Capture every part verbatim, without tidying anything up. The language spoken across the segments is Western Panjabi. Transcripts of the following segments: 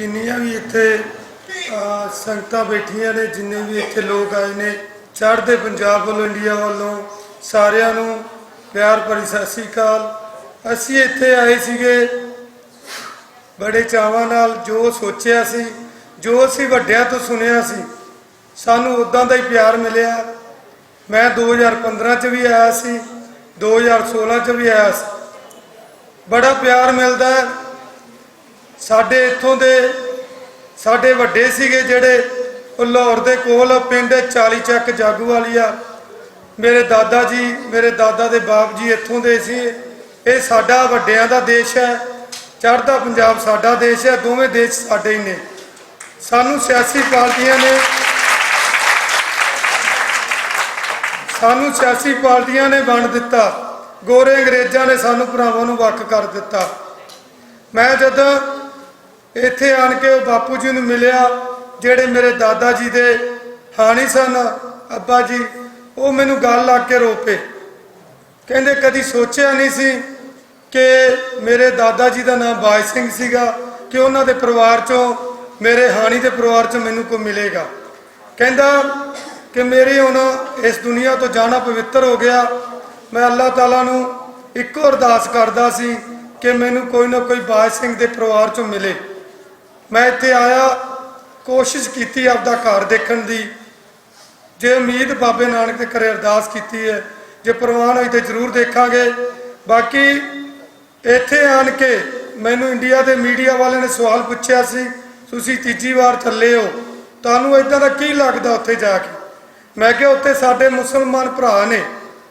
جنیاں وی اتھے سنگتاں بیٹھیاں نے، جنہیں وی اتھے لوگ آئے نے، چڑھدے پنجاب ولوں، انڈیا ولوں، ساریاں نوں پیار بھری ساسیکال۔ اسی اتھے آئے سیگے بڑے چاواں نال، جو سوچیا سی، جو اسی وڈیاں توں سنیا سی، سانوں اداں دا ہی پیار ملیا۔ میں دو ہزار پندرہ چ وی آیا سی، دو ہزار سولہ چ وی آیا سی۔ بڑا پیار ملدا ہے۔ ساڈے اتھوں دے، ساڈے وڈے سیگے جڑے، او لاہور دے کول پنڈ چالی چک جاگو والی آ۔ میرے دادا جی، میرے دادا دے باپ جی اتھوں دے سی۔ اے ساڈا وڈیاں دا دیش ہے، چڑھدا پنجاب ساڈا دیش ہے، دوویں دیش ساڈے ہی نے۔ سانوں سیاسی پارٹیاں نے سانوں سیاسی پارٹیاں نے ونڈ دتا، گورے انگریزاں نے سانوں بھراواں نوں وک کر دتا۔ میں جدوں ایتھے آن کے باپو جی نوں ملیا، جڑے میرے دادا جی دے ہانی سن، ابا جی، وہ مینوں گل لا کے رو پے۔ کہندے کدی سوچیا نہیں سی کہ میرے دادا جی دا نام باج سنگھ سیگا، کہ انہاں دے پروار چوں، میرے ہانی دے پروار چوں مینوں کوئی ملے گا۔ کہندا کہ میری ہن اس دنیا تو جانا پوتر ہو گیا۔ میں اللہ تعالیٰ نوں اکو ارداس کردا سی کہ مینوں کوئی نہ کوئی باج سنگھ دے پروار چوں ملے۔ میں اتھے آیا، کوشش کیتی آپ دا گھر دیکھن دی۔ جے امید بابے نانک دے گھرے ارداس کیتی ہے، جے پروان ہوئی تے ضرور دیکھاں گے۔ باقی ایتھے آن کے مینوں انڈیا دے میڈیا والے نے سوال پچھیا سی، "تسی تیجی وار چلے ہو، تانوں اداں دا کی لگدا اتھے جا کے؟" میں کہیا، "اتھے ساڈے مسلمان بھرا نے،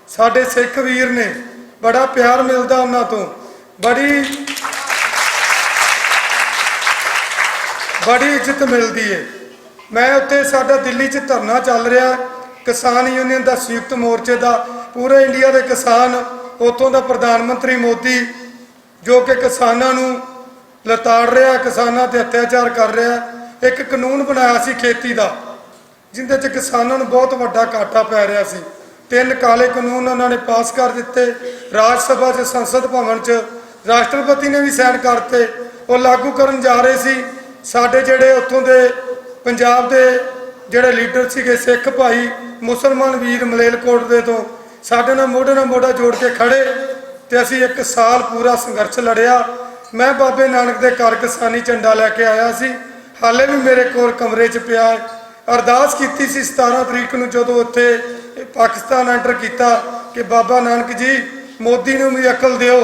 ساڈے سکھ ویر نے، بڑا پیار ملدا انہاں توں، بڑی، بڑی عزت ملدی ہے۔" میں اتھے ساڈا دلی چ دھرنا چل رہیا، کسان یونین دا سیوکت مورچے دا، پورے انڈیا دے کسان، اتھوں دا پردھان منتری مودی، جو کہ کساناں نوں لتاڑ رہیا، کساناں تے اتیاچار کر رہیا، ایک قانون بنایا سی کھیتی دا، جندے چ کساناں نوں بہت وڈا گھاٹا پے رہیا سی۔ تین کالے قانون انہاں نے پاس کر دتے۔ راج سبھا چ، سنسد بھون چ راشٹرپتی نے بھی سائن کرتے، وہ لاگو کرن جا رہے سی۔ ساڈے جڑے اتھوں دے، پنجاب دے جڑے لیڈر سیگے، سکھ بھائی، مسلمان ویر ملیل کوٹ دے تو ساڈے نال موڈے نال موڈا جوڑ کے کھڑے، تے اسی ایک سال پورا سنگھرش لڑیا۔ میں بابے نانک دے گھر کسانی جھنڈا لے کے آیا سی، حالے بھی میرے کول کمرے چ پیا ہے۔ ارداس کیتی سی ستارہ تاریخ نوں، جدوں اتھے پاکستان انٹر کیتا، کہ بابا نانک جی، مودی نوں بھی عقل دیو،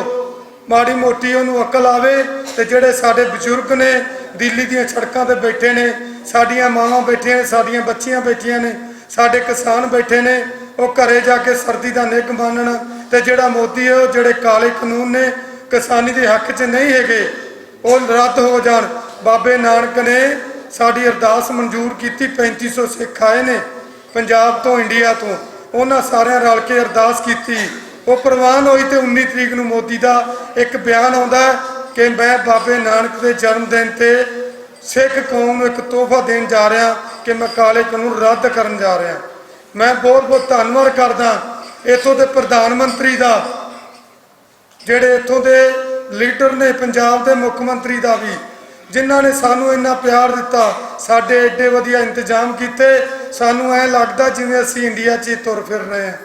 ماڑی موٹی انہوں عقل آوے، تے جڑے ساڈے بزرگ نے، دلی دیاں سڑکاں تے بیٹھے نے، ساڈیاں ماواں بیٹھیاں نے، ساڈیاں بچیاں بیٹھیاں نے، ساڈے کسان بیٹھے نے، او گھرے جا کے سردی دا نک مانن۔ تے جڑا مودی ہے، او جڑے کالے قانون نے کسانی دے حق چ نہیں ہیگے، او رد ہو جان۔ بابے نانک نے ساڈی ارداس منظور کیتی، پینتی سو سکھ آئے نے پنجاب تو، انڈیا تو، انہاں سارے رل کے ارداس کیتی۔ او پروان ہوئی تے انی تاریخ نوں مودی دا ایک بیان آوندا ہے کہ میں بابے نانک دے جنم دن تے سکھ قوم نوں ایک تحفہ دین جا رہا کہ میں کالے قانون رد کرن جا رہا۔ میں بہت بہت دھنواد کردا اتھوں دے پردھان منتری دا، جڑے اتھوں دے لیڈر نے، پنجاب دے مکھ منتری دا بھی، جنہاں نے سانوں اننا پیار دتا، ساڈے ایڈے ودھیا انتظام کیتے، سانوں ایں لگدا جویں اسی انڈیا چ ہی تر پھر رہے ہیں۔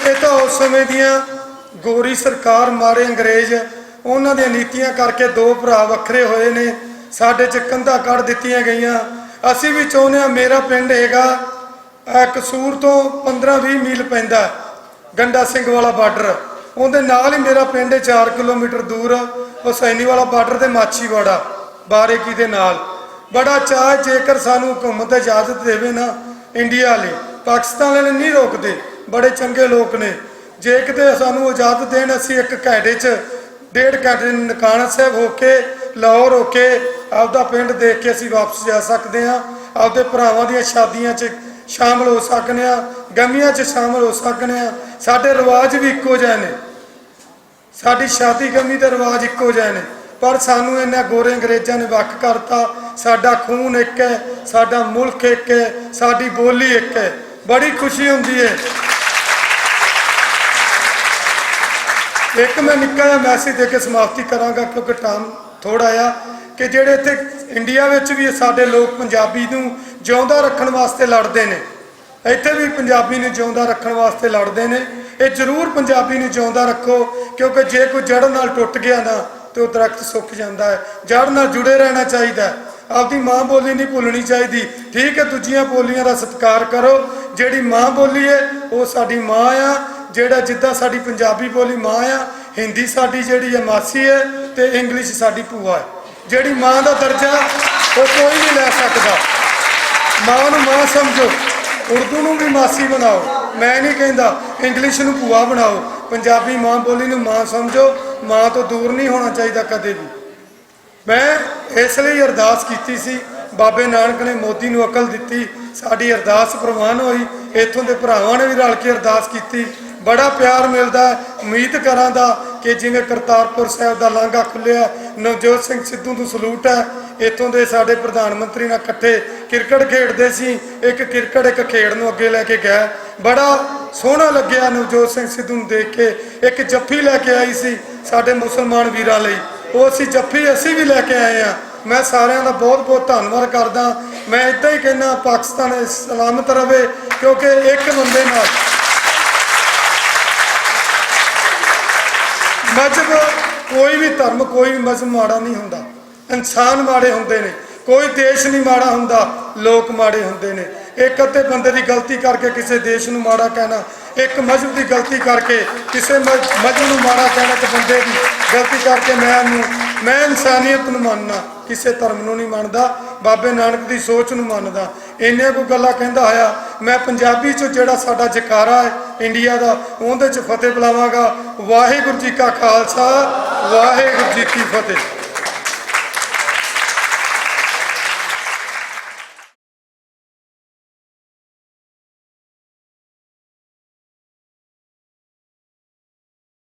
یہ تو اس سمے دیاں گوری سرکار، مارے انگریز، انہاں دیاں نیتیاں کر کے دو بھرا وکھرے ہوئے نے، ساڈے چ کندھاں کڈ دتیاں گئیاں۔ اسی بھی چاہنے ہاں، میرا پنڈ ہیگا، اے قصور تو پندرہ ویہہ میل پیندا ہے، گنڈا سنگھ والا بارڈر۔ اوندے نال ہی میرا پنڈ ہے، چار کلومیٹر دور، حسینی والا بارڈر تے ماچھی واڑا، باریکی دے نال۔ بڑا چاہ ہے، جے کر سانوں حکومت اجازت دیوے نا، انڈیا والے، پاکستان والے نہیں روکدے، بڑے چنگے لوک نے۔ جے کدے سانوں اجازت دین، اسی ایک گھنٹے چ، ڈیڑھ گھنٹے ننکانہ صاحب ہو کے، لاہور ہو کے، آپدا پنڈ دیکھ کے اسی واپس جا سکدے ہاں، آپدے بھراواں دیاں شادیاں چ شامل ہو سکنے ہاں، غمیاں چ شامل ہو سکنے ہاں۔ ساڈے رواج بھی اکو جہے نے، ساڈی شادی غمی دے رواج اکو جہے نے، پر سانوں انہاں گورے انگریزاں نے وک کرتا۔ ساڈا خون ایک ہے، ساڈا ملک ایک ہے، ساڈی بولی ایک ہے۔ بڑی خوشی ہوندی ہے۔ ایک میں نکا جہا میسج دے کے سماپتی کراں گا، کیونکہ ٹائم تھوڑا آ، کہ جڑے اتھے انڈیا وچ وی ساڈے لوگ پنجابی نوں جیوندا رکھن واسطے لڑدے نے، اتھے وی پنجابی نوں جیوندا رکھن واسطے لڑدے نے۔ اے ضرور پنجابی نوں جیوندا رکھو، کیونکہ جے کوئی جڑ نال ٹوٹ گیا نا، تے او درخت سک جاندا ہے۔ جڑ نال جڑے رہنا چاہیدا ہے۔ آپ دی ماں بولی نہیں بھولنی چاہیدی۔ ٹھیک ہے، دوجیاں بولیاں دا ستکار کرو۔ جیڑی ماں بولی ہے، او ساڈی ماں آ۔ جیڑا جداں ساڈی پنجابی بولی ماں آ، ہندی ساڈی جیڑی ہے ماسی ہے، تے انگلش ساڈی پوا ہے۔ جیڑی ماں دا درجہ او کوئی نہیں لے سکدا۔ ماں نوں ماں سمجھو، اردو نوں بھی ماسی بناؤ۔ میں نہیں کہندا انگلش نوں پوا بناؤ۔ پنجابی ماں بولی نوں ماں سمجھو، ماں تو دور نہیں ہونا چاہیدا کدے بھی۔ میں اس لئی ارداس کیتی سی، بابے نانک نے مودی نوں عقل دتی، ساڈی ارداس پروان ہوئی۔ اتھوں دے بھراواں نے بھی رل کے ارداس کیتی۔ بڑا پیار ملدا ہے۔ امید کراں دا کہ جویں کرتارپور صاحب دا لانگا کھلیا، نوجوت سنگھ سدھو نوں سلوٹ ہے۔ اتھوں دے ساڈے پردھان منتری نال اکٹھے کرکٹ کھیڈدے سی، ایک کرکٹ ایک کھیڈ نوں اگے لے کے گئے۔ بڑا سوہنا لگیا نوجوت سنگھ سدھو نوں دیکھ کے۔ ایک جفی لے کے آئی سی ساڈے مسلمان ویراں لئی، او اسی جفی اسی بھی لے کے آئے ہاں۔ میں ساریاں دا بہت بہت دھنواد کردا۔ میں اتنا ہی کہنا، پاکستان سلامت رہے، کیونکہ ایک بندے نال مذہب، کوئی بھی دھرم، کوئی بھی مذہب ماڑا نہیں ہوندا۔ انسان ماڑے ہوندے نے، کوئی دیش نہیں ماڑا ہوندا، لوک ماڑے ہوندے نے۔ ایک ادھے بندے دی غلطی کر کے کسے دیش نوں ماڑا کہنا، ایک مذہب دی غلطی کر کے کسے مذہب نوں ماڑا کہنا، تے بندے دی غلطی کر کے میں انسانیت نوں ماننا، کسے دھرم نوں نہیں ماندا، بابے نانک دی سوچ نوں ماندا۔ اینے کو گلا کہندا ہویا میں پنجابی چ جیڑا ساڈا جکارا ہے انڈیا دا، اوندے چ فتح بلاواں گا، واہے گرو جی کا خالصہ، واہے گرو جی کی فتح۔